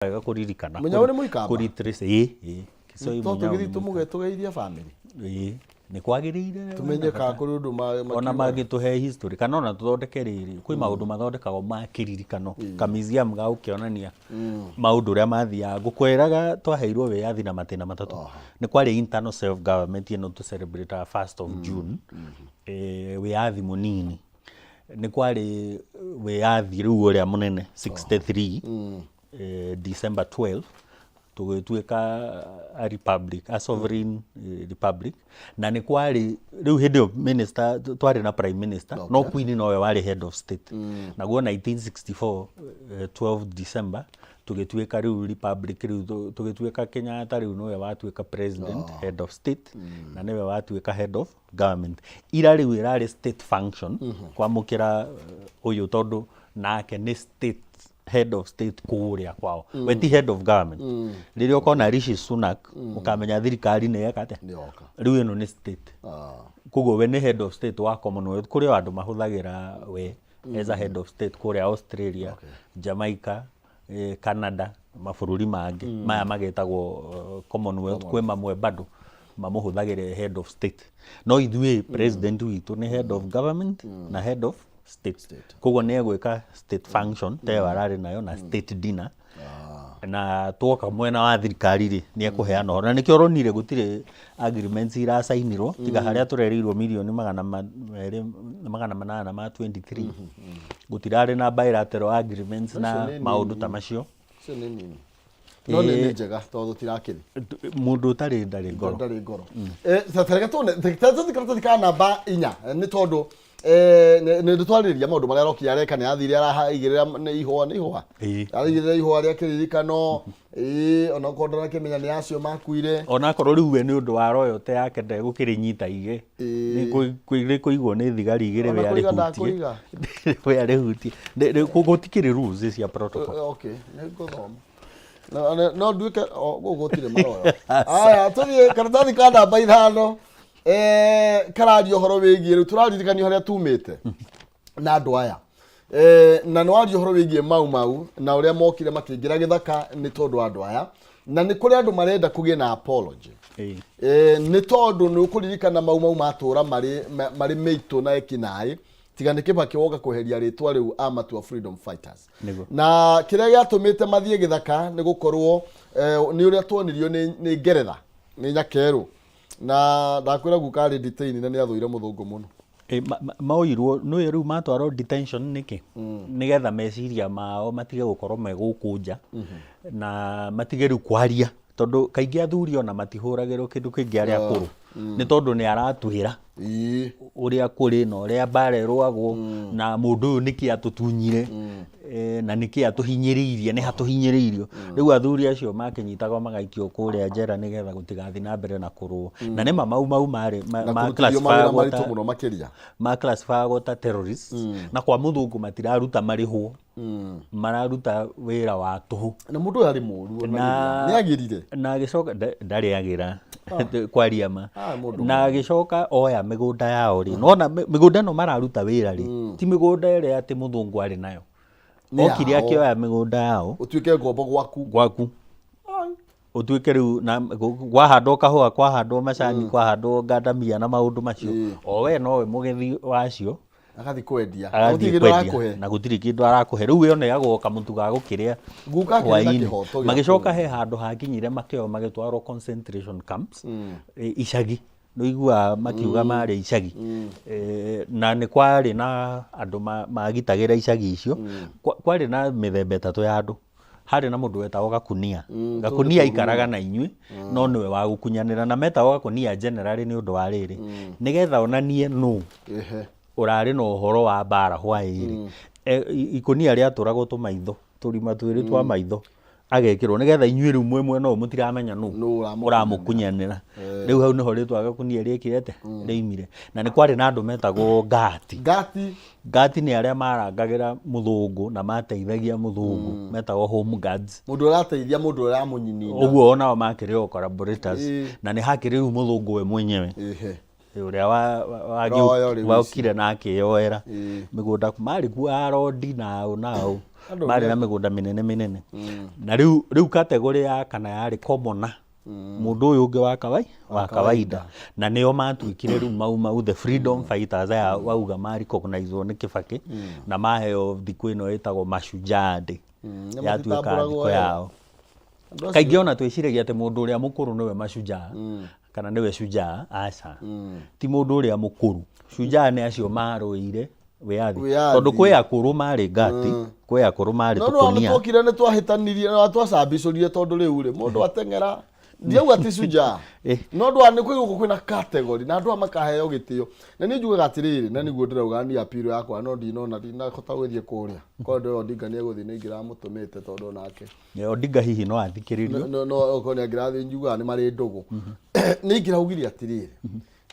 Wega kũririkana. Mũnyao nĩ Mũikamba? Kũritrace, ĩĩ ĩĩ. Kisoi To Mũnyao tũgĩthiĩ nĩ tũmũge tũgeithie family. Ĩĩ nĩ kwagĩrĩire. Tũmenye kana kũrĩ ũndũ ona makiugaga. Mangĩtũhe history kana ona tũthondeke rĩrĩ, kwĩ maũndũ mathondekagwo ma kĩririkano, ka museum ga gũkĩonania maũndũ ũrĩa mathiaga. Ngũkwĩraga twaheirwo wĩyathi na matĩna matatũ. Nĩ kwarĩ internal self government ĩno tũ celebrate 1st of June, wĩyathi mũnini. Nĩ kwarĩ wĩyathi rĩu ũrĩa mũnene 63, December 12, tũgĩtuĩka a republic, a sovereign republic. Na nĩ kwarĩ rĩu hĩndĩ ĩyo minister, twarĩ na prime minister, no queen nowe warĩ head of state. Naguo 1964, 12 December, tũgĩtuĩka rĩu republic. Rĩu tũgĩtuĩka Kenyatta rĩu nĩwe watuĩka president, head of state, na nĩwe watuĩka head of government. Ira rĩu ĩrarĩ state function kwamũkĩra ũyũ, tondũ nake nĩ state head of state kũrĩa kwao, we ti head of government. Rĩrĩa ũkona Rishi Sunak, ũkamenya thirikari nĩ yeka atĩa. Nĩ yoka. Rĩu ĩno nĩ state. Koguo we nĩ head of state wa Commonwealth. Kũrĩ o andũ mahũthagĩra we as a head of state kũrĩa Australia, Jamaica, Canada, mabũrũri mangĩ maya magĩtagwo Commonwealth. Kwĩ mamwe bado mamũhũthagĩra head of state, no ithuĩ president witũ nĩ head of government na head of state. Koguo nĩ egwĩka state function ta ĩyo ararĩ nayo na state dinner. Na twoka mwena wa thirikari rĩ, nĩ ekũheana ũhoro, na nĩkĩo ũronire gũtirĩ agreements iracainirwo tiga harĩa tũrerĩirwo mirioni 208 ma 23. Gũtirarĩ na bilateral agreements na Icio nĩ maũndũ ta macio. Icio nĩ nini no nĩ njega tondũ tũtirakĩrĩ. Mũndũ ũtarĩ ndarĩ ngoro. Ndarĩ ngoro. Tareke tuone tũthi karatathi ka namba 4, nĩ tondũ nĩ twarĩrĩria maũndũ marĩa arokire areka. Nĩ athire araigĩrĩra nĩ ihũa, nĩ ihũa. Araigĩrĩra ihũa rĩa kĩririkano, ĩĩ, onakorwo ndarakĩmenya nĩ acio makuire. Onakorwo rĩu we nĩ ũndũ wa royalty yake ndegũkĩrĩnyita ige. Nĩ kũigwo nĩ thigari igĩrĩ. Ona We kũiga arĩhutie. ndakũiga. We arĩhutie. Gũtikĩrĩ rules cia protocol. Okay, nĩ ngũthoma. No nduĩke o gũkũ gũtirĩ maroyo. Aya, tũthiĩ karatathi ka namba 5. Kararia ũhoro wĩgiĩ rĩu tũraririkanio harĩa tumĩte na andũ aya. Na nĩ waria ũhoro wĩgiĩ Mau Mau na ũrĩa mokire makĩingĩra gĩthaka nĩ tondũ wa andũ aya, na nĩ kũrĩ andũ marenda kũgĩe na apology. Nĩ tondũ nĩ ũkũririkana Mau Mau matũra marĩ mĩitũ na ekinaĩ, tiga nĩ Kĩbakĩ woka kweheria rĩtwa rĩu amatua freedom fighters. Na kĩrĩa gĩatũmĩte mathiĩ gĩthaka nĩ gũkorwo nĩ ũrĩa tuonirio nĩ Ngeretha nĩ Nyakerũ, na ndakwĩra guka arĩ detained na nĩ athũire mũthũngũ mũno. Maoirwo nĩwe rĩu matwarwo detention nĩkĩ? Nĩgetha meciria mao matige gũkorwo me gũkũ nja na matige rĩu kwaria, tondũ kaingĩ athuri ona matihũragĩrwo kĩndũ kĩngĩ arĩa akũrũ nĩ tondũ nĩ aratwĩra ũrĩa kũrĩ na ũrĩa mbara ĩrũagwo na mũndũ ũyũ nĩkĩ atũtunyire, na nĩkĩ atũhinyĩrĩirie, nĩ hatũhinyĩrĩirio. Rĩu athuri acio makĩnyitagwo magaikio kũrĩa njera nĩgetha gũtigathiĩ na mbere na kũrũo. Na nĩma Mau Mau marĩ na kũrutithio mawĩra maritũ mũno makĩria. Ma classifyagwo ta terrorists, na kwa mũthũngũ matiraruta marĩhwo, mararuta wĩra wa tũhũ. Na mũndũ ũyũ arĩ mũru ona nĩ agĩrire. Na agĩcoka ndarĩ agĩra kwaria ma. Ah, mũndũ Na agĩcoka oya mĩgũnda yao rĩ, nona mĩgũnda ĩno mararuta wĩra rĩ, ti mĩgũnda ĩrĩa atĩ mũthũngũ arĩ nayo. Nĩ Okire yao. akĩoya mĩgũnda yao. Ũtuĩke ngombo gwaku. Gwaku ũtuĩke rĩu na kwahandwo kahũa, kwahandwo macani, kwahandwo ngandamia na maũndũ macio, o we nowe mũgethi wacio. Agathiĩ kwendia. Agathiĩ Gũtirĩ kĩndũ kwendia, arakũhe. Na gũtirĩ kĩndũ arakũhe. Rĩu we oneagwo kamũtu ga gũkĩrĩa Guka akĩrĩ na hwaĩ-inĩ. kĩhoto gĩa Magĩcoka he handũ hakinyire makĩoywo magĩtwarwo concentration camps, icagi. Nĩũiguaga makiuga marĩ icagi. Na nĩ kwarĩ na andũ magitagĩra icagi icio. Kwarĩ na mĩthemba ĩtatũ ya andũ. Harĩ na mũndũ wetagwo gakunia. Gakunia aikaraga na inyuĩ, no nĩwe wa gũkunyanĩra. Na metagwo gakunia generally nĩ ũndũ wa rĩrĩ, nĩgetha onanie nũ ũrarĩ na ũhoro wa mbara hwaĩ-rĩ. Ikũnia rĩatũragwo tũmaitho, tũrima twĩrĩ twa maitho, agekĩrwo nĩgetha inyuĩ rĩu mwĩ mwena ũyũ mũtiramenya nũ Nũ ũramũkunyanĩra. Ũramũkunyanĩra. Rĩu hau nĩho rĩtwa gakunia rĩekire atĩa, rĩoimire. Na nĩ kwarĩ na andũ metagwo ngati. Ngati. Ngati nĩ arĩa marangagĩra mũthũngũ na mateithagia mũthũngũ, metagwo home guards. Mũndũ ũrateithia mũndũ ũramũnyinina. Ũguo onao makĩrĩ o collaborators. Na nĩ hakĩrĩ rĩu mũthũngũ we mwenyewe ũrĩa Royo rĩu ici. wokire na akĩyoera mĩgũnda. Marĩ kuo arondi na ũ na ũ. Andũ Marĩ na mĩgũnda mĩnene mĩnene. Na rĩu rĩu category ya kana yarĩ commoner, mũndũ ũyũ ũngĩ wa kawai wa kawaida, na nĩo matuĩkire rĩu Mau Mau, the freedom fighters aya wauga ma recognizwo nĩ Kibaki na maheo thikũ ĩno ĩtagwo Mashujaa Day. Na Yatuĩka matitambũragwo thikũ wega. yao. Andũ acio- Kaingĩ ona twĩciragia atĩ mũndũ ũrĩa mũkũrũ nĩwe mashujaa kana nĩwe shujaa. Aca, ti mũndũ ũrĩa mũkũrũ. Shujaa nĩ acio marũĩire wĩyathi. Wĩyathi. Tondũ kwĩ akũrũ marĩ ngati, kwĩ akũrũ marĩ No no nĩ tũkũnia. Twokire nĩ twahĩtanirie na twacambicũrire tondũ rĩu rĩ mũndũ ateng'era ndiauga ti shujaa. No ndwa nĩ kwĩ gũkũ kwĩna category na andũ aya makaheo gĩtĩo, na niĩ njugaga atĩrĩrĩ, na nĩguo ndĩrauga niĩ appeal yakwa, no ndinona ndinahota gũthiĩ kũrĩa korwo ndĩrona Odinga nĩ egũthiĩ nĩ ingĩramũtũmĩte tondũ onake Odinga hihi no athikĩrĩrio. No okorwo nĩ angĩrathiĩ, njugaga nĩ marĩ ndũgũ, nĩ ingĩraugire atĩrĩrĩ,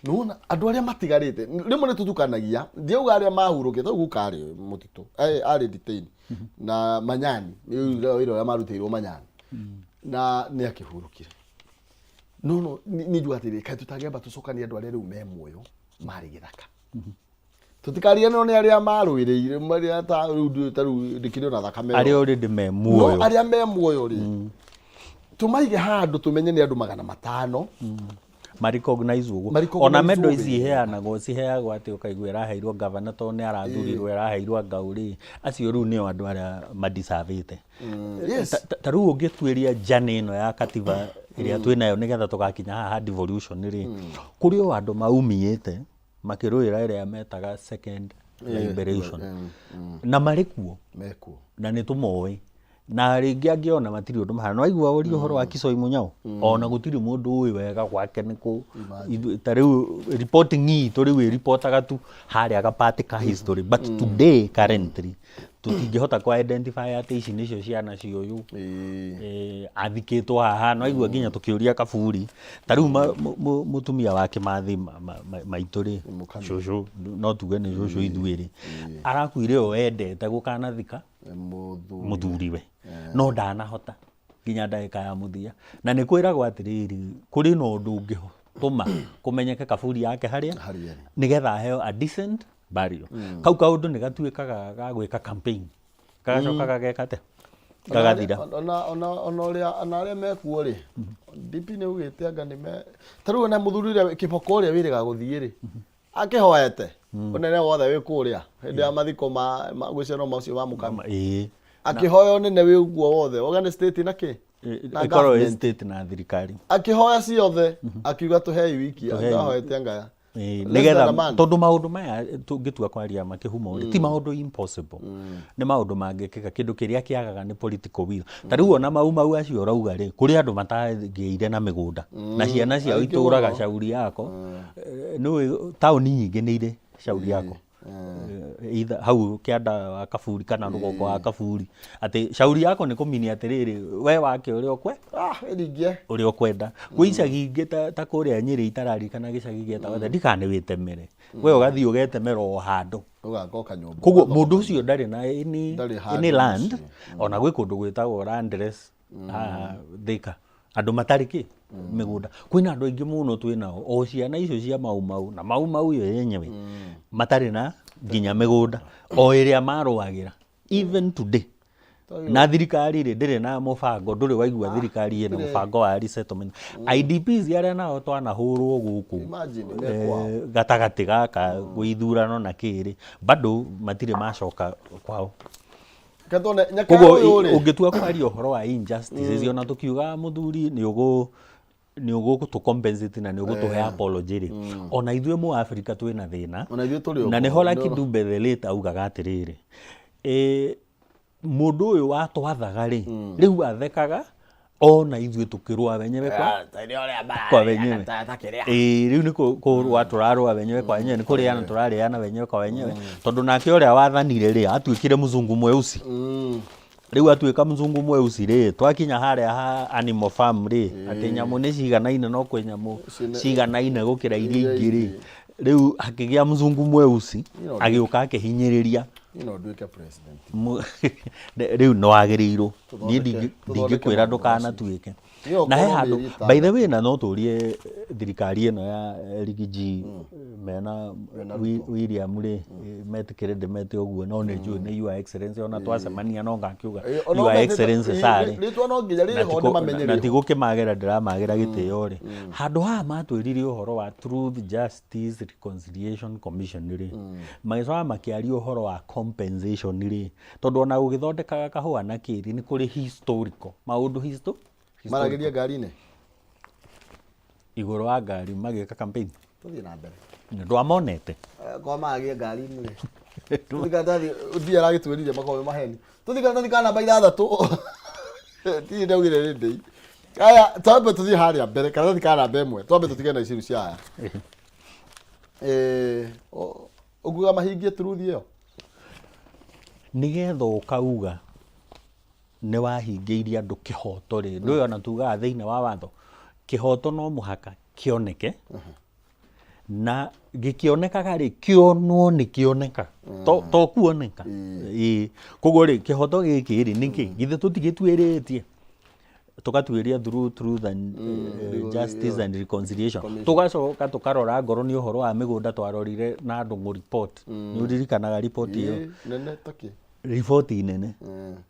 nĩwona andũ arĩa matigarĩte rĩmwe nĩ tũtukanagia, ndiauga arĩa mahurũkĩte rĩu guka arĩ mũtitũ, arĩ detain na manyani nĩ wĩra ũrĩa marutĩirwo manyani na nĩ akĩhurũkire, no nĩ njuga atĩrĩrĩ, kaĩ tũtangĩamba tũcokanie andũ arĩa rĩu me muoyo marĩ gĩthaka, tũtikariganĩrwo nĩ arĩa marũĩrĩire marĩa ta rĩu ta rĩu ndĩkĩrĩ ona thakame arĩa already me no muoyo. Arĩa me muoyo rĩ, tũmaige handũ tũmenye nĩ andũ 500. Ma recognize ũguo. Ma-recognize Ona medal wega. ici iheanagwo, ciheagwo atĩ ũkaigua ĩraheirwo gavana tondũ nĩ arathurirwo, ĩraheirwo anga ũrĩ acio rĩu nĩo andũ arĩa madisavĩte. Ta rĩu ũngĩtuĩria journey ĩno ya katiba ĩrĩa twĩ nayo nĩgetha tũgakinya haha ha devolution rĩ, kũrĩ o andũ maumĩte makĩrũĩra ĩrĩa metaga second liberation na marĩ kuo. Mekuo. Na nĩ tũmoĩ na rĩngĩ angĩ ona matirĩ ũndũ mahana. Waigua ũria ũhoro wa Kisoi Mũnyao, ona gũtirĩ mũndũ ũĩ wega gwake nĩ kũ. Ta rĩu reporting itũ rĩu ĩripotaga tu harĩa gapatĩ ka history, but today currently tũtingĩhota kũ identify atĩ ici nĩcio ciana cia ũyũ. Athikĩtwo haha no aigua nginya tũkĩũria kaburi. Ta rĩu mũtumia wa Kĩmathi maitũ rĩ, Mũkami. Cũcũ, no tuge nĩ cũcũ ithuĩ rĩ, arakuire o endete gũkanathika mũthuri. Mũthuriwe no ndanahota nginya ndagĩka ya mũthia, na nĩ kwĩragwo atĩrĩrĩ, kũrĩ na ũndũ ũngĩtũma kũmenyeke kaburi yake harĩa harĩa ĩrĩ. Nĩgetha aheo a decent burial. Kau kaũndũ nĩ gatuĩkaga ga gwĩka campaign, gagacoka gageka atĩa, gagathira. Ona ũrĩa ona arĩa mekuo rĩ, DP nĩ ugĩte anga nĩ me ta rĩu ona mũthuri ũrĩa kĩboko ũrĩa wĩrĩga gũthiĩ rĩ, akĩhoete ũnene wothe wĩ kũrĩa hĩndĩ ya mathiko ma gwĩciana macio ma mũkami. Akĩhoya ũnene wĩ guo wothe oga nĩ state na kĩ na ĩkorwo ĩ government. State na thirikari. Akĩhoya ciothe, akiuga tũhei wiki. Tũhei. Ahoete angaya less than nĩgetha a month. Tondũ maũndũ maya tũngĩtua kwaria makĩhumo rĩ, ti maũndũ impossible, nĩ maũndũ mangĩkĩka. Kĩndũ kĩrĩa kĩagaga nĩ political will. Ta rĩu ona Mau Mau acio ũrauga rĩ, kũrĩ andũ matagĩire na mĩgũnda na ciana ciao aingĩ itũraga mũno. Shauri Yako. Nĩũĩ taũni nyingĩ nĩ irĩ shauri yako. Either hau kĩanda wa kaburi kana rũgongo wa kaburi, atĩ shauri yako nĩ kũmini atĩrĩrĩ, we wake ũrĩa ũkwe Ah, ĩringie ũrĩa ũkwenda. Kwĩ icagi ingĩ ta kũrĩa Nyĩrĩ, itararikana gĩcagi gĩetagwo atĩa, ndikana nĩ wĩtemere we, ũgathiĩ ũgetemera o handũ. Ũgaka o kanyũmba. Koguo mũndũ ũcio ndarĩ na any, Ndarĩ handũ any land. mũciĩ. Ona gwĩ kũndũ gwĩtagwo landless haha Thika, andũ matarĩ kĩ mĩgũnda. Kwĩna andũ aingĩ mũno twĩ nao, o ciana icio cia Mau Mau na Mau Mau ĩyo yenyewe, matarĩ na nginya mĩgũnda o ĩrĩa marũagĩra even today. Na thirikari rĩ, ndĩrĩ na mũbango. Ndũrĩ waigua thirikari ĩna mũbango wa resettlement IDPs arĩa nao twanahũrwo gũkũ? Imagine, me kwao. Gatagatĩ gaka gwĩ ithurano na kĩrĩ, bado matirĩ macoka kwao. Katone nyaka Koguo ũyũ rĩ ũngĩtua kwaria ũhoro wa injustices, ona tũkiuga mũthuri nĩ ũgũ nĩ ũgũtũ compensate na nĩ ũgũtũhe apology rĩ, ona ithuĩ mũ Africa twĩna thĩna. Ona ithuĩ tũrĩ o Na nĩho kuo. Lucky Dube the late augaga atĩrĩrĩ, mũndũ ũyũ watwathaga rĩ, rĩu athekaga ona ithuĩ tũkĩrũa wenyewe kwa wenyewe. Ĩĩ, rĩu nĩ kũrũa tũrarũa wenyewe kwa wenyewe, nĩ kũrĩana tũrarĩana wenyewe kwa wenyewe, tondũ nake ũrĩa wathanire rĩ, atuĩkire mzungu mweusi. Rĩu atuĩka mzungu mweusi rĩ, twakinya harĩa ha Animal Farm rĩ, atĩ nyamũ nĩ ciganaine, no kwĩ nyamũ ciganaine gũkĩra iria ingĩ rĩ, rĩu hakĩgĩa mzungu mweusi agĩũka akĩhinyĩrĩria. Niĩ no nduĩke president. Rĩu nĩ wagĩrĩirwo, niĩ Tũthondeke ndingĩkwĩra maũndũ macio. ndũkanatuĩke. Niĩ Na he okorwo handũ, mĩeri by the way, na no tũrie thirikari ĩno ya Riggy G mena Mena William rĩ, metĩkĩre ndĩmete ũguo, no nĩ njũĩ nĩ Your Excellency, ona twacemania no ngakiuga Eh, ona Your ũmetĩte- Excellency sir rĩ. Rĩtwa no nginya Na rĩho nĩ mamenye na rĩho. ti gũkĩmagĩra ndĩramagĩra gĩtĩo rĩ, handũ haha matwĩrire ũhoro wa Truth, Justice, Reconciliation Commission rĩ, magĩcoka makĩaria ũhoro wa compensation rĩ, tondũ ona ũgĩthondekaga kahũa na kĩri nĩ kũrĩ historical maũndũ Maragĩria ngari-inĩ. Igũrũ wa ngari magĩka campaign. Tũthiĩ na mbere. Ndwamonete? Kwa maragia ngari-inĩ rĩ. Tũthiĩ karatathi, ndiĩ aragĩtwĩrire makorwo me maheni. Tũthiĩ karatathi ka namba 6. Ndirĩ ndaugire nĩ ndĩi. Aya, twambe tũthiĩ harĩa mbere, karatathi ka namba 1. Twambe tũtige na iciru cia aya. Ũnguga mahingie truth ĩyo? Nĩgetha ũkauga nĩ wahingĩirie andũ kĩhoto rĩ, ndũĩ ona tugaga thĩinĩ wa watho, kĩhoto no mũhaka kĩoneke, na gĩkĩonekaga rĩ, kĩonwo nĩ kĩoneka, to kuoneka. Ĩĩ. Koguo rĩ, kĩhoto gĩkĩ rĩ, nĩkĩ? Githĩ tũtigĩtuĩrĩtie? Tũgatuĩria through truth and justice and reconciliation. Tũgacoka tũkarora ngoro nĩ ũhoro wa mĩgũnda twarorire na Ndũng'ũ report. Nĩ ũririkanaga report ĩyo? Ĩĩ, nene takĩ. Riboti nene.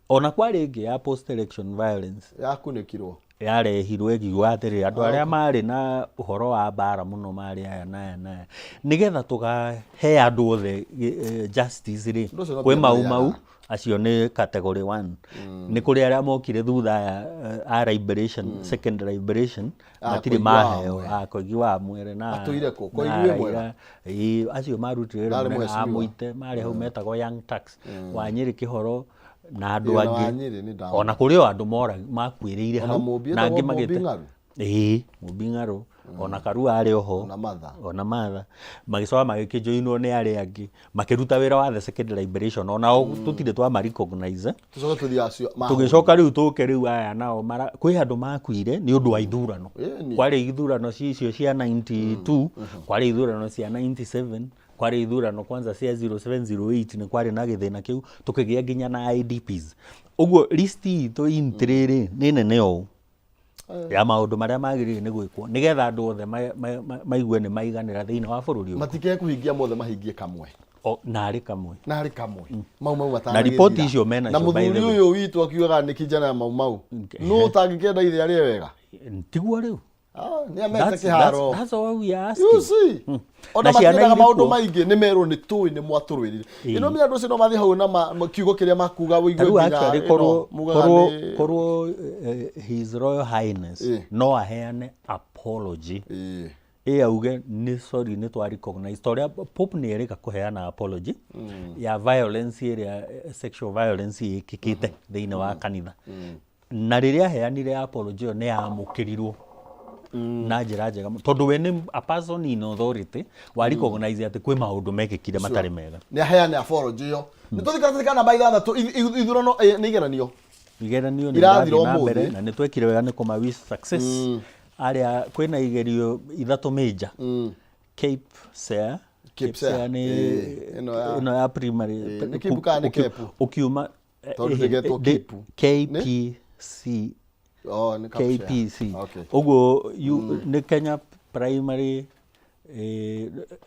Ona kwarĩ ĩngĩ ya post election violence. Yakunĩkirwo. Yarehirwo ĩkiuga atĩrĩrĩ, andũ arĩa marĩ na ũhoro wa mbara mũno marĩ aya na aya na aya. Nĩgetha tũkahe andũ othe justice rĩ, Ũndũ ũcio no kwĩ nginya Mau Mau, marĩaga. acio nĩ category 1. Nĩ kũrĩ arĩa mokire thutha aya a liberation, second liberation, matirĩ Koigi wa maheo. Mwere. Koigi wa Mwere na Atũire kũ? na Koigi wĩ mwega? Raila. Ĩĩ, acio marutire wĩra Ndarĩ mũnene, a mheshimiwa. Mũite, marĩ hau metagwo Young Turks, wa Nyĩrĩ Kĩhoro na andũ Ĩĩ, ona angĩ. wa Nyĩrĩ nĩ ndamũĩ. Ona kũrĩ o andũ makuĩrĩire Ona hau, Mũmbi na angĩ etagwo Mũmbi magĩte. Ng'aru? Ĩĩ, Mũmbi Ng'aru, ona Karua arĩ oho. Ona Martha. Ona Martha. Magĩcoka magĩkĩjoinwo nĩ arĩa angĩ, makĩruta wĩra wa the second liberation, onao tũtirĩ twama recognize. Tũcoke tũthiĩ acio mahũrire. Tũgĩcoka rĩu tũke rĩu aya nao mara, kwĩ andũ makuire nĩ ũndũ wa ithurano. Ĩni. Kwarĩ ithurano icio cia 92, kwarĩ ithurano cia 97, kwarĩ ithurano kwanza cia 0708, nĩ kwarĩ na gĩthĩna kĩu, tũkĩgĩa nginya na IDPs. Ũguo list itũ entry rĩ, nĩ nene ũũ ya maũndũ marĩa magĩrĩire nĩ gwĩkwo nĩgetha andũ othe maigue nĩ maiganĩra thĩinĩ wa bũrũri ũyũ. Matikege kũhingia mothe, mahingie kamwe. O, narĩ kamwe. Narĩ kamwe. Mau Mau Na matanagĩthira. riboti icio mena Na cio, by the mũthuri way. ũyũ witũ akiugaga nĩ kijana ya Mau Mau. Nũ ũtangĩkĩenda ithe arĩe wega? Tiguo rĩu. Nĩ amete kĩharo. That's all we are asking. You see? Ona Na ciana matiendaga maũndũ irĩ kuo. maingĩ, nĩ merwo nĩ tũĩ nĩ mwatũrũĩrire. Ĩno mĩ andũ acio no mathiĩ hau na kiugo kĩrĩa makuga ũigue Tarĩu nginya actually ĩno, mugaga korwo His Royal Highness no aheane apology. Ĩ auge nĩ sorry, nĩ twa recognize ta ũrĩa Pope nĩ erĩga kũheana apology ya violence ĩrĩa sexual violence ĩkĩkĩte thĩinĩ wa kanitha. Na rĩrĩa aheanire apology ĩyo nĩ yamũkĩrirwo na njĩra njega mũno, tondũ we nĩ a person in authority wa recognize atĩ kwĩ maũndũ mekĩkire matarĩ mega. Nĩ aheane apology ĩyo. Nĩ tũthiĩ karatathi ka namba 6, ithurano, nĩ igeranio. Igeranio nĩ Irathira irathiĩ na mbere ũmũthĩ. na nĩ twekire wega nĩ kũma wish success. Arĩa kwĩna igerio 3 major. KPSEA, KPSEA, KPSEA nĩ ĩno ya ĩno ya primary. Nĩ Kipu kana nĩ Kepu? Ũkiuma Tondũ ndĩgetwo Kipu. KPC. Oh, nĩ KPSEA. KPC. Okay. Ũguo nĩ Kenya Primary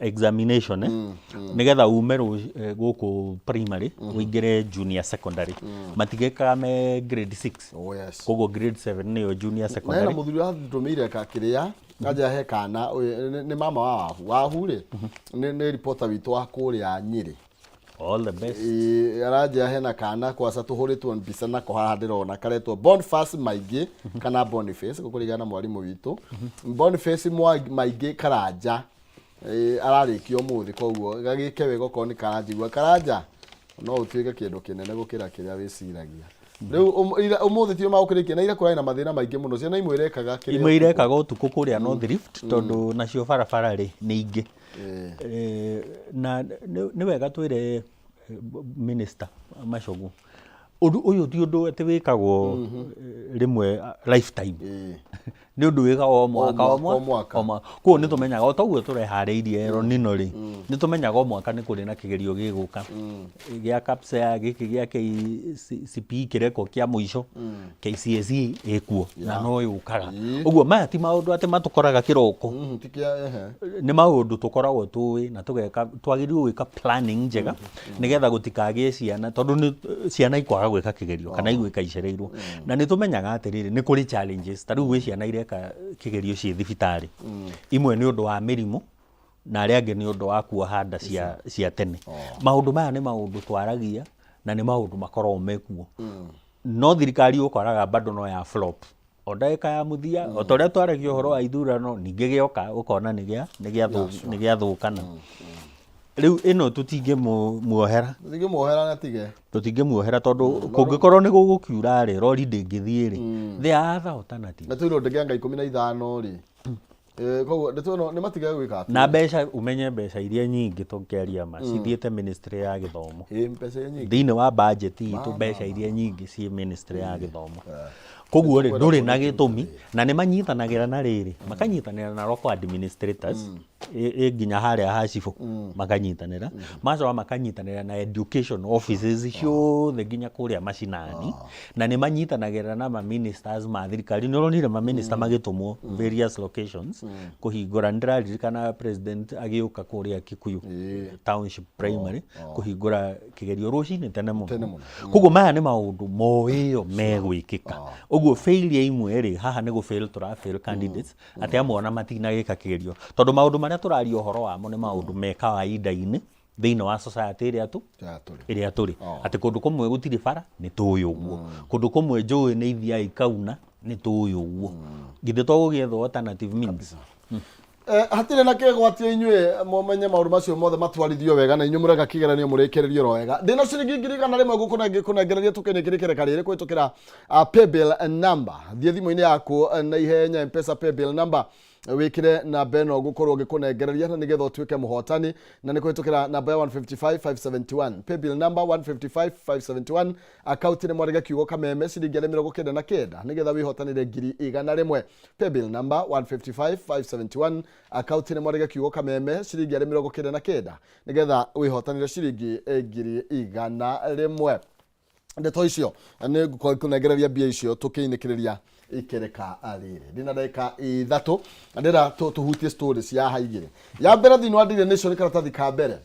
Examination, nĩgetha ume gũkũ primary ũingĩre junior secondary. Matigĩkaga me grade 6. Oh, yes. Koguo grade 7 nĩyo junior Na hena secondary. mũthuri ũratũmĩire kakĩrĩa kanja he kana ũyũ, nĩ mama wa Wahu. Wahu rĩ, nĩ reporter witũ wa kũrĩa Nyĩrĩ. All the best. Ĩĩ, aranjĩra hena kana kwaca tũhũrĩtwo mbica nako haha ndĩrona karetwo Boniface Maingĩ kana Boniface gũkũringana na mwarimũ witũ. Boniface Maingĩ Karanja. Ĩĩ, ararĩkia ũmũthĩ, koguo gagĩke wega okorwo nĩ karanjigua. Karanja, no ũtuĩke kĩndũ kĩnene gũkĩra kĩrĩa wĩciragia. Rĩu ũmũthĩ tio magũkĩrĩkia, na ira kũrarĩ na mathĩna maingĩ mũno, ciana imwe irekaga kĩrĩa Imwe irekaga ũtukũ kũrĩa North Rift, tondũ nacio barabara rĩ nĩ ingĩ. Na nĩ wega twĩre minister Machogu, ũndũ ũyũ ti ũndũ atĩ wĩkagwo rĩmwe lifetime. Nĩ ũndũ wĩkagwo o mwaka o mwaka, o mwaka. O mwaka. Koguo nĩ tũmenyaga o toguo tũreharĩirie El Nino rĩ, nĩ tũmenyaga o mwaka nĩ kũrĩ na kĩgerio gĩgũka gĩa KAPSEA, gĩkĩ gĩa KCPE kĩrekwo kĩa mũico, KCSE ĩkuo na no yũkaga. Ũguo maya ti maũndũ atĩ matũkoraga kĩroko. Ti kĩa ehe. Nĩ maũndũ tũkoragwo tũĩ na tũgeka, twagĩrĩirwo gwĩka planning njega nĩgetha gũtikagĩe ciana, tondũ nĩ ciana ikwaga gwĩka kĩgerio kana igwĩka icereirwo. Na nĩ tũmenyaga atĩrĩrĩ, nĩ kũrĩ challenges, ta rĩu gwĩ ciana ireka kĩgerio ciĩ thibitarĩ, imwe nĩ ũndũ wa mĩrimũ na arĩa angĩ nĩ ũndũ wa kuoha nda cia tene. Maũndũ maya nĩ maũndũ twaragia na nĩ maũndũ makoragwo mekuo. No thirikari ũkoraga bado no ya flop o ndagĩka ya mũthia, o ta ũrĩa twaragia ũhoro wa ithurano, ningĩ gĩoka ũkona nĩ gĩathũkana. Rĩu ĩno tũtingĩmuohera. Tũtingĩmuohera na tige. Tũtingĩmuohera tondũ kũngĩkorwo nĩ gũgũkiura rĩ, rori ndĩngĩthiĩ rĩ, there are other alternatives. Na twĩrwo ndege anga 15 rĩ. Koguo ndeto ĩno nĩ matige gwĩka atĩa? Na mbeca, ũmenye mbeca iria nyingĩ tũngĩaria ma, cithiĩte ministry ya gĩthomo. Ĩ, mbeca iria nyingĩ. Thĩinĩ wa budget itũ mbeca iria nyingĩ ciĩ ministry ya gĩthomo. Koguo rĩ, ndũrĩ na gĩtũmi, na nĩ manyitanagĩra na rĩrĩ, makanyitanĩra na local administrators, ĩ nginya harĩa ha cibũ makanyitanĩra, macoka makanyitanĩra na education offices ciothe nginya kũrĩa macinani, na nĩ manyitanagĩra na ma ministers ma thirikari. Nĩ ũronire ma minister magĩtũmwo various locations kũhingũra. Nĩ ndĩraririkana president agĩũka kũrĩa Kikuyu Township Primary kũhingũra kĩgerio rũcinĩ tene mũno. Tene mũno. Koguo maya nĩ maũndũ moĩyo megwĩkĩka. Ũguo failure imwe rĩ, haha nĩ gũ fail tũra fail candidates, atĩ amwe ona matinagĩka kĩgerio, tondũ maũndũ marĩa tũraria ũhoro wamo nĩ maũndũ me kawaida-inĩ thĩinĩ wa society ĩrĩa tu Ya tũrĩ. Ĩrĩa tũrĩ, atĩ kũndũ kũmwe gũtirĩ bara, nĩ tũĩ ũguo, kũndũ kũmwe njũĩ nĩ ithiaga ikauna, nĩ tũĩ ũguo. Githĩ to gũgĩethwo alternative means? Hatirĩ na kĩgwatia, inyuĩ mũmenye maũndũ macio mothe matwarithio wega na inyuĩ mũreka kĩgeranio mũrĩkĩrĩrio oro wega. Ndĩna ciringi 100,000 gũkũnengereria tũkĩnĩkĩrĩkĩrĩka rĩrĩ kũhĩtũkĩra paybill number. Thiĩ thimũ-inĩ yaku na ihenya, Mpesa paybill number, wĩkĩre namba ĩno ngũkorwo ngĩkũnengereria na nĩgetha ũtuĩke mũhotani, na nĩ kũhĩtũkĩra namba ya 155571, paybill number 155571, akaunti nĩ mwarĩge kiugo Kameme, ciringi 99 nĩgetha wĩhotanĩre 100,000. Paybill number 155571, akaunti nĩ mwarĩge kiugo Kameme, ciringi 99 nĩgetha wĩhotanĩre ciringi 100,000. Ndeto icio nĩ ngũkorwo ngĩkũnengereria mbia icio tũkĩinĩkĩrĩria ikereka rĩrĩ. Ndĩna ndagĩka 3 na ndĩra tũhutie story cia haha igĩrĩ. Ya mbere thĩinĩ wa Daily Nation, karatathi ka mbere,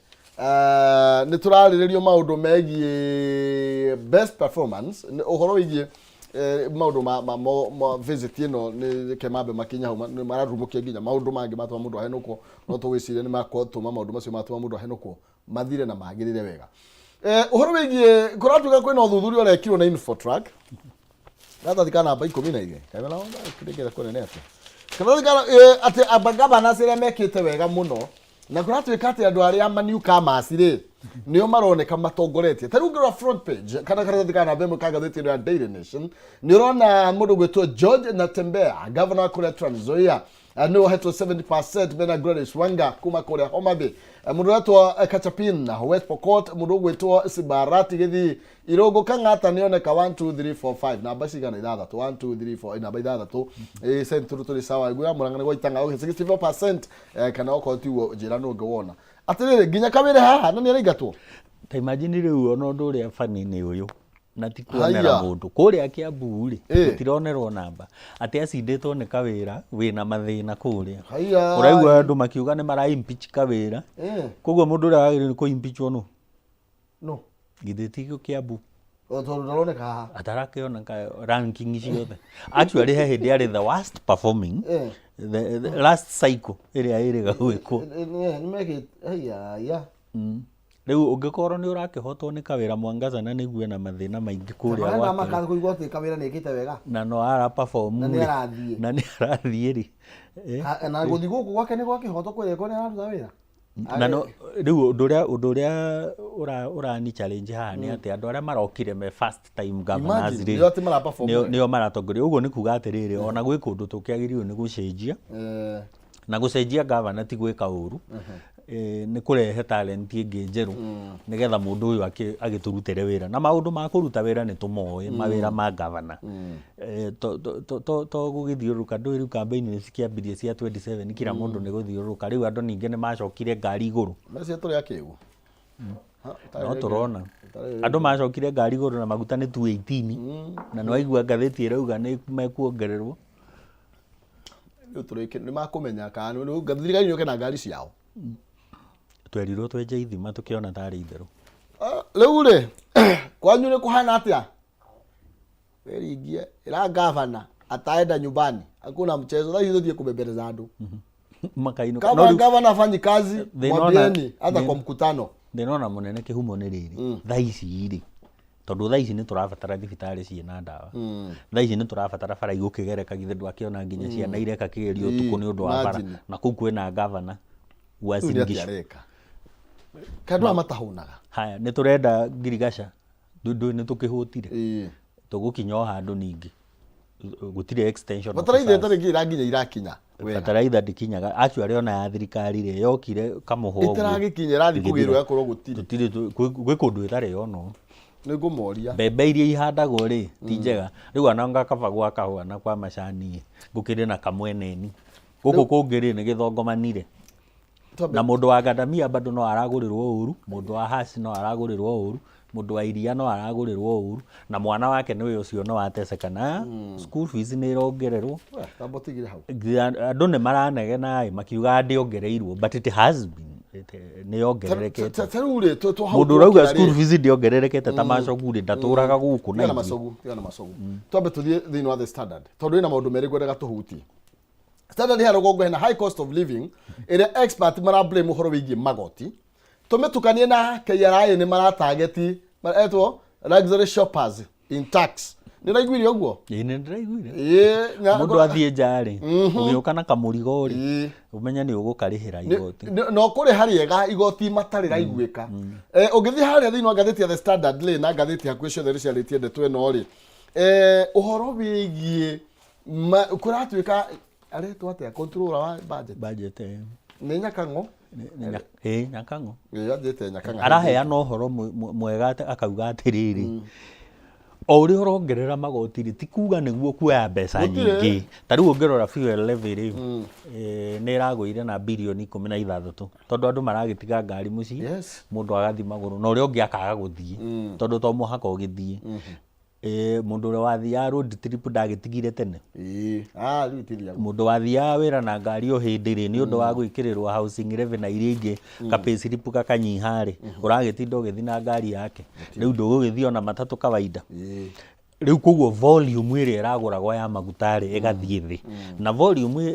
nĩ tũrarĩrĩrio maũndũ megiĩ best performance, ũhoro wĩgiĩ maũndũ ma visit ĩno. Nĩ reke mambe makinya hau, nĩ mararumũkia nginya maũndũ mangĩ matũma mũndũ ahenũkwo, no tũgwĩciria nĩ makũtũma maũndũ macio matũma mũndũ ahenũkwo mathire na magĩrĩre wega. Ũhoro wĩgiĩ kũratuĩka kwĩna ũthuthuria ũrekirwo na Infotrack, karatathi ka namba 12, kana kĩrĩkĩte kũnene atĩa, karatathi ka atĩ aba governors arĩa mekĩte wega mũno, na kũratuĩka atĩ andũ arĩa ma newcomers rĩ, nĩo maroneka matongoretie. Ta rĩu ũngĩrora front page kana karatathi ka namba 1 ka ngathĩti ĩno ya Daily Nation, nĩ ũrona mũndũ gwĩtwo George Natembeya, governor wa kũrĩa Trans Nzoia, nĩ wohetwo 70% mena Gladys Wanga kuma kũrĩa Homa Bay, mũndũ ũretwo Kachapin West Pokot, mũndũ ũgwĩtwo Sibarati Gĩthii, Irũngũ Kang'ata nĩoneka 1 2 3 4 5, namba cigana? Ithathatũ. 1 2 3 4, namba ithathatũ. Central tũrĩ sawa, nguya Murang'a nĩ gwaitanga, okay, 64%, kana okorwo tiguo njĩra nũ ũngĩ wona atĩrĩrĩ nginya kawĩre haha na nĩ araingatwo. Ta imagine rĩu ona ũndũ ũrĩa funny nĩ ũyũ, na ti kuonera Haiya. mũndũ kũrĩa Kiambu rĩ, gũtironerwo namba atĩ acindĩtwo nĩ kawĩra wĩna mathĩna kũrĩa. Haiya. Ũraigua andũ makiuga nĩ mara impeach kawĩra. Koguo mũndũ ũrĩa wagĩrĩirwo nĩ kũ impeachwo nũ? No. Githĩ ti Kiambu? O tondũ ndaroneka haha. Atarakĩoneka ranking ciothe. Actually he hĩndĩ arĩ the worst performing, the last cycle ĩrĩa ĩrĩga gwĩkwo. Nĩ mekĩte haiya ya. Rĩu ũngĩkorwo nĩ ũrakĩhotwo nĩ kawĩra Mwangaza na nĩguo ena mathĩna maingĩ kũrĩa Marenda gwake rĩ, makaga kũigua atĩ kawĩra nĩ ĩkĩte wega. Na no ara perform Na nĩ rĩ, arathiĩ. Na nĩ arathiĩ rĩ. Na gũthiĩ gũkũ gwake nĩ gwa kĩhoto kwĩrĩkwo nĩ araruta wĩra. Na no rĩu ũndũ ũrĩa ũrani challenge haha nĩ atĩ andũ arĩa marokire me first time governors Imagine, rĩ, nĩo atĩ mara perform wega. Nĩo maratongoria. Ũguo nĩ kuga atĩrĩrĩ, ona gwĩ kũndũ tũkĩagĩrĩirwo nĩ gũcenjia, na gũcenjia gavana ti gwĩka ũru. Nĩ kũrehe talent ĩngĩ njerũ nĩgetha mũndũ ũyũ agĩtũrutĩre wĩra. Na maũndũ ma kũruta wĩra nĩ tũmoĩ, mawĩra ma gavana. To gũgĩthiũrũrũka, ndũĩ rĩu campaign nĩ cikĩambirie cia 27, kila mũndũ nĩ gũthiũrũrũka. Rĩu andũ ningĩ nĩ macokire ngari igũrũ. Mbeca tũrĩ akĩgu. No tũrona andũ macokire ngari igũrũ na maguta nĩ 218, na nĩ waigua ngathĩti ĩrauga nĩ mekuongererwo. Rĩu tũrĩke nĩ makũmenya kana rĩu thirikari yũke na ngari ciao. Twerirwo twenje ithima tũkĩona tarĩ itherũ. Ah, rĩu rĩ, kwanyu nĩ kũhana atĩa? Wĩringie ĩra gavana ataenda nyumbani, hakuna mchezo. Thaa hizi tũthiĩ kũbembeleza andũ. Makainũka. No Kama rĩu gavana afanyi kazi, Thĩna ona- mwambieni hata thĩna- kwa mkutano. Thĩna ona mũnene kĩhumo nĩ rĩrĩ, thaa ici rĩ, tondũ thaa ici nĩ tũrabatara thibitarĩ ciĩna ndawa, thaa ici nĩ tũrabatara bara igũkĩgereka, githĩ ndwakĩona nginya ciana ireka kĩgerio ũtukũ nĩ ũndũ wa bara? Imagine. Na kũu kwĩna gavana wa Rĩu nĩ Uasin atĩa Gishu. areka? Kana andũ aya matahũnaga? Haya, nĩ tũrenda ngirigaca, ndũĩ nĩ tũkĩhũtire? Tũgũkinya o handũ ningĩ gũtirĩ extension Bataraitha officers. ĩtarĩ nginya ĩrakinya irakinya wega. Bataraitha ndĩkinyaga actually, ona ya thirikari rĩ, yokire kamũhwa ũguo. Ĩtaragĩkinya, ĩrathiĩ kũgĩrwo Ĩgĩthira. ĩgakorwo gũtirĩ. Tũtirĩ gwĩ kũndũ ĩtarĩ yonwo. Nĩ ngũmoria. Mbembe iria ihandagwo rĩ, ti njega rĩu, ananga kaba gwa kahũa na kwa macani gũkĩrĩ na kamweneni, gũkũ kũngĩ rĩ, nĩ gĩthongomanire. Na mũndũ wa ngandamia bado no aragũrĩrwo ũru, mũndũ wa haci no aragũrĩrwo ũru, mũndũ wa iria no aragũrĩrwo ũru, na mwana wake nĩwe ũcio no ateceka na school fees nĩ ĩrongererwo. We, tamba ũtigire hau. Nginya andũ nĩ maranegena ĩ, makiuga ndĩongereirwo, but it has been nĩ yongererekete. Ta rĩu rĩ, hau Mũndũ ũrauga twokĩra school rĩ, fees ndĩongererekete ta macogu rĩ, ndatũraga gũkũ na Tiga na ithuĩ. macogu, tiga na macogu. Twambe tũthiĩ thĩinĩ wa The Standard tondũ ĩna maũndũ merĩ ngwendaga tũhutie. Standard hena rũgongo hena high cost of living ĩrĩa expert mara blame ũhoro wĩgiĩ magoti. Tũmĩtukanie na KRA nĩ maratageti etwo luxury shoppers in tax. Nĩ ũraiguire ũguo? Ĩĩ, nĩ ndĩraiguire. Ĩĩ, Mũndũ athiĩ nja rĩ, ũgĩũka na kamũrigo rĩ, ũmenye nĩ ũgũkarĩhĩra igoti. Na ũkũrĩha rĩega igoti matarĩ raiguĩka. Ũngĩthiĩ harĩa thĩinĩ wa ngathĩti ya The Standard rĩ, na ngathĩti hakuhĩ ciothe nĩ ciarĩtie ndeto ĩno rĩ, ũhoro wĩgiĩ kũratuĩka aretwo atĩa controller wa budget? Budget, Nĩ Nyakang'o. Ĩĩ, Nyakang'o. Ĩĩ, anjĩte Nyakang'o. Araheana ũhoro mwega akauga atĩrĩrĩ, o ũrĩa ũrongerera magoti rĩ, ti kuga nĩguo kuoya mbeca Gũtirĩ. nyingĩ. Ta rĩu ũngĩrora fuel levy rĩ, nĩ ĩragũire na birioni 16, tondũ andũ maragĩtiga ngari mũciĩ, mũndũ agathiĩ magũrũ na ũrĩa ũngĩ akaga gũthiĩ, tondũ to mũhaka ũgĩthiĩ. Mũndũ ũrĩa wathiaga road trip ndagĩtigire tene. Ĩĩ, ah, rĩu itithiaga. Mũndũ wathiaga wĩra na ngari o hĩndĩ rĩ, nĩ ũndũ wa gwĩkĩrĩrwo housing levy na iria ingĩ, ka pay slip gakanyiha rĩ, ũragĩtinda ũgĩthiĩ na ngari yake, rĩu ndũgũgĩthiĩ ona matatũ kawaida. Rĩu koguo volume ĩrĩa ĩragũragwo ya maguta rĩ, ĩgathiĩ thĩ, na volume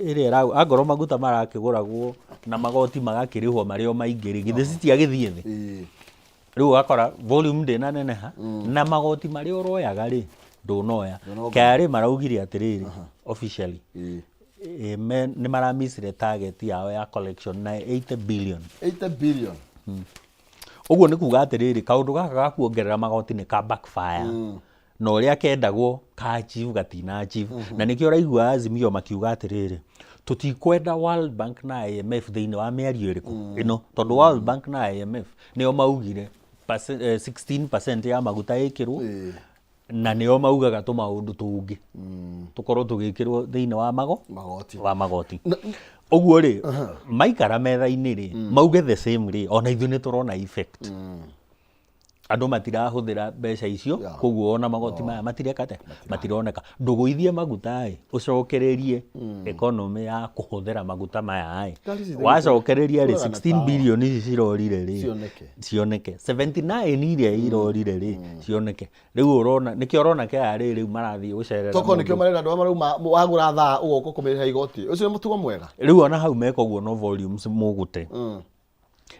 ĩrĩa angorwo maguta marakĩgũragwo na magoti magakĩrĩhwo marĩ o maingĩ rĩ, githĩ citiagĩthiĩ thĩ? Rĩu ũgakora volume ndĩnaneneha na magoti marĩa ũroyaga rĩ, ndũnoya. KRA maraugire atĩrĩrĩ, officially nĩ maramissire target yao ya collection na 80 billion. 80 billion. Ũguo nĩ kuga atĩrĩrĩ, kaũndũ gaka ga kuongerera magoti nĩ ka backfire, na ũrĩa kendagwo ka achieve gatina achieve, na nĩkĩo ũraigua Azimio makiuga atĩrĩrĩ, tũtikwenda World Bank na IMF thĩinĩ wa mĩario ĩrĩkũ ĩno, tondũ World Bank na IMF nĩo maugire 16% ya maguta ĩkĩrwo, na nĩo maugaga tũmaũndũ tũngĩ tũkorwo tũgĩkĩrwo thĩinĩ wa magoti. Wa magoti. Ũguo rĩ, maikara metha-inĩ rĩ, mauge the same rĩ, ona ithuĩ nĩ tũrona effect, andũ matirahũthĩra mbeca icio. Koguo ona magoti maya matireka atĩa, matironeka. Ndũgũithie maguta ĩ, ũcokererie economy ya kũhũthĩra maguta maya ĩ. Ngari ici Wacokereria rĩ, kũraga na 16 tawa. billion ici cirorire rĩ, Cioneke. Cioneke, 79 iria irorire rĩ, cioneke. Rĩu ũrona nĩkĩo ũrona KRA rĩu marathiĩ gũcerera Toko nĩkĩo mũndũ. marenda andũ arĩa marauma wagũra thaa ũgoka kũmĩrĩha igoti. Ũcio nĩ mũtugo mwega? Rĩu ona hau meka ũguo no volumes mũgũte.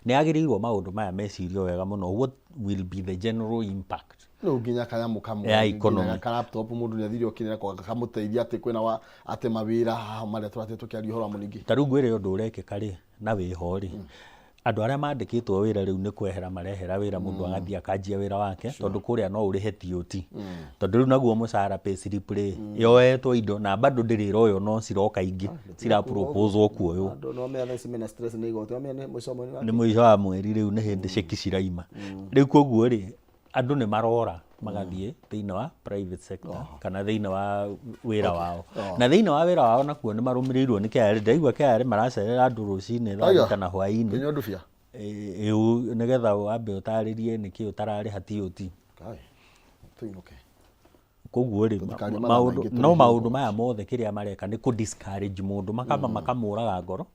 Nĩ yagĩrĩirwo maũndũ maya mecirio wega mũno, what will be the general impact Rĩu nginya kanyamũ kamwe ya nginya economy. Ka laptop mũndũ nĩ athire okĩrĩra kwa kamũteithia atĩ kwĩna wa atĩ mawĩra haha marĩa tũrathiĩ tũkĩaria ũhoro wa mũningĩ. Ta rĩu ngwĩre ũndũ ũrekĩka rĩ, na wĩho rĩ, Andũ arĩa mandĩkĩtwo wĩra rĩu nĩ kwehera marehera wĩra, mũndũ agathiĩ akanjia wĩra wake, tondũ kũrĩa no ũrĩhe TOT, tondũ rĩu naguo mũcara, pay slip rĩ, yoetwo indo na bado ndĩrĩ ĩroywo, no ciroka ingĩ cira proposal kuoywo. Andũ no mea thaa ici mena stress nĩ igoti, no mea nĩ mũico wa mweri Nĩ mũico wa mweri, rĩu nĩ hĩndĩ ceki ciraima rĩu. Koguo rĩ, andũ nĩ marora magathiĩ thĩinĩ wa private sector kana thĩinĩ wa wĩra wao, na thĩinĩ wa wĩra wao nakuo nĩ marũmĩrĩirwo nĩ KRA. Ndaigua KRA maracerera andũ rũcinĩ thaa Aya. 6 na hwaĩ-inĩ. Kĩnyua ndubia. Ĩũ nĩgetha wambe ũtarĩrie nĩkĩ ũtararĩha TOT. Kai tũinũke. Koguo rĩ, Tũtikarie mathaa maũndũ maingĩ no tũrĩhie maũndũ maya mothe kĩrĩa mareka nĩ kũ discourage mũndũ, makamba makamũraga ngoro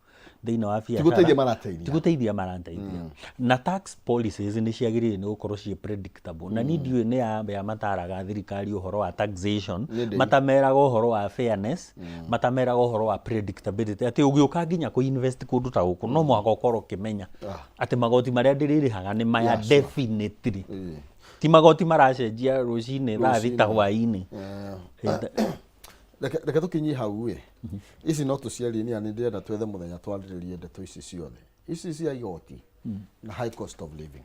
thĩinĩ wa biacara. Tigũteithia marateithia. Tigũteithia marateithia. Na tax policies nĩ ciagĩrĩire nĩ gũkorwo ciĩ predictable, na niĩ ndiũĩ nĩ ya mataraga thirikari ũhoro wa taxation. Nĩ ndĩ. Matameraga ũhoro wa fairness, matameraga ũhoro wa predictability, atĩ ũgĩũka nginya kũ invest kũndũ ta gũkũ no mũhaka ũkorwo ũkĩmenya atĩ magoti marĩa ndĩrĩrĩhaga nĩ maya. Yeah, sure. Definitely Ĩĩ. ti magoti maracenjia rũcinĩ thaa 6 hwaĩ-inĩ. Reke tũkinyie hau ĩ, ici no tũciarie nĩ nĩ ndĩrenda twethe mũthenya twarĩrĩrie ndeto ici ciothe, ici cia igoti na high cost of living,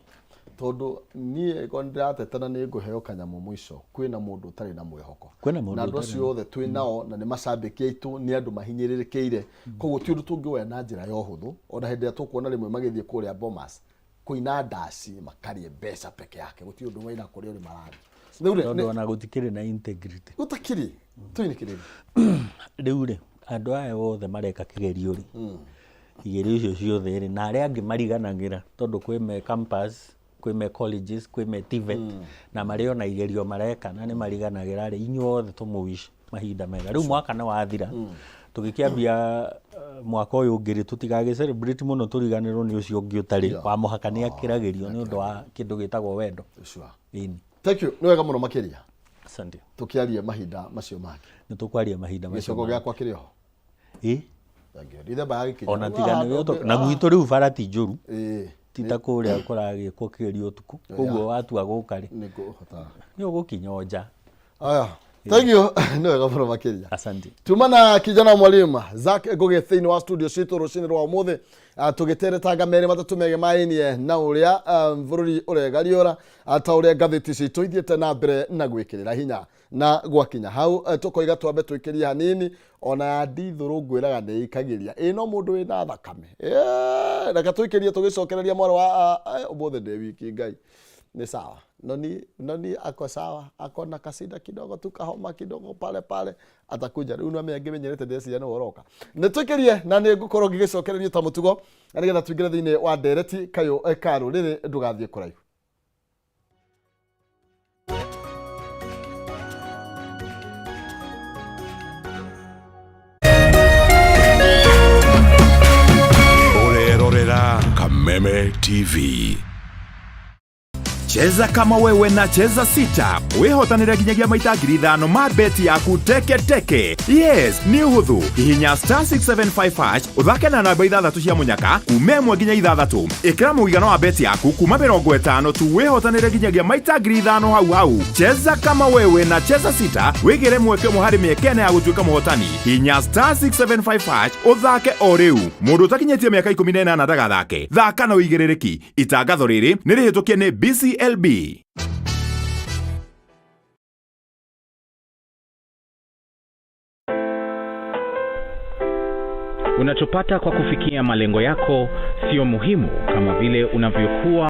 tondũ niĩ ko ndĩrateta na nĩ ngũheo kanyamũ mũico, kwĩna mũndũ ũtarĩ na mwĩhoko. Kwĩna mũndũ Na andũ ũtarĩ. acio othe twĩ nao na nĩ macambĩki aitũ, nĩ andũ mahinyĩrĩrĩkĩire. Koguo ti ũndũ tũngĩwoya na njĩra ya ũhũthũ, ona hĩndĩ ĩrĩa tũkuona rĩmwe magĩthiĩ kũrĩa Bomas kũina ndaci makarĩe mbeca peke yake, gũtirĩ ũndũ maina kũrĩa ũrĩ marathiĩ. Rĩu rĩ, Tondũ ona gũtikĩrĩ na integrity. Gũtakĩrĩ tũinĩkĩrĩrie. Rĩu rĩ, andũ aya othe mareka kĩgerio rĩ, igerio icio ciothe rĩ, na arĩa angĩ mariganagĩra, tondũ kwĩ me campus, kwĩ me colleges, kwĩ me TVET, na marĩ ona igerio mareka na nĩ mariganagĩra rĩ, inyuothe tũmũwish mahinda mega. Rĩu mwaka nĩ wathira, tũgĩkĩambia mwaka ũyũ ũngĩ rĩ, tũtigagĩ celebrate mũno tũriganĩrwo nĩ ũcio ũngĩ ũtarĩ wa mũhaka nĩ akĩragĩrio nĩ ũndũ wa kĩndũ gĩtagwo wendo. Sure. Ĩni. Thank you, nĩ wega mũno makĩria. Asante. Tũkĩarie mahinda macio mangĩ. Nĩ tũkwaria mahinda macio. Gĩcogo gĩakwa kĩrĩ oho. Ĩ. Thank you. Ndithemba yagĩkinya. Ona tiga nĩwe na gwitũ rĩu bara ti njũru, Ĩĩ. ti ta kũrĩa kũragĩkwo kĩgerio ũtukũ. Koguo watua gũka rĩ, Nĩ ngũhota. Nĩ ũgũkinya o nja. Aya. Thank you. Nĩ wega mũno makĩria. Asante. Tuma na kijana mwalimu Zack Ngugi thĩinĩ wa studio citũ rũcinĩ rwa ũmũthĩ, tũgĩteretanga merĩ matatũ megemainie na ũrĩa bũrũri ũregariũra, ta ũrĩa ngathĩti citũ ithiĩte na mbere na gwĩkĩrĩra hinya. Na gwakinya hau, tũkoiga twambe tũikĩrie hanini ona ya ndithũrũ, ngwĩraga nĩ ĩikagĩria ĩ no mũndũ wĩna thakame. Reke tũikĩrie tũgĩcokereria mwarĩ wa ũmũthĩ ndĩ wiki. Ngai ni sawa, noni noni ako sawa, ako na kasida kidogo tu, kahoma kidogo pale pale, atakuja rĩu. No ngĩmenyerete, ndĩreciria nĩwe ũroka. Nĩ tũikĩrie na nĩ ngũkorwo ngĩgĩcokererio ta mũtugo na nĩgetha tũingĩre thĩinĩ wa ndereti kayũ ka rũrĩrĩ. Ndũgathiĩ kũraihu. Ũrerorera Kameme TV. Cheza kama wewe na Cheza Sita wihotanire nginyagia maita 5,000 ma beti yaku teke teke. Yes, nĩ ũhũthũ. Hihinya *675 hash, ũthake na namba ithathatũ cia mũnyaka kuma 1 nginya 6. Ĩkĩra mũigana wa beti yaku kuma 50 tu, wĩhotanĩre nginyagia maita 5,000 hau hau. Cheza kama wewe na Cheza Sita, wĩgĩre mweke ũmwe harĩ mĩeke 4 ya gũtuĩka mũhotani. Hinya *675 hash ũthake o rĩu. Mũndũ ũtakinyĩtie mĩaka 18 ndagathake. Thaka na ũigĩrĩrĩki. Itangatho rĩrĩ nĩ rĩhĩtũkie nĩ BCLB. Unachopata kwa kufikia malengo yako sio muhimu kama vile unavyokuwa.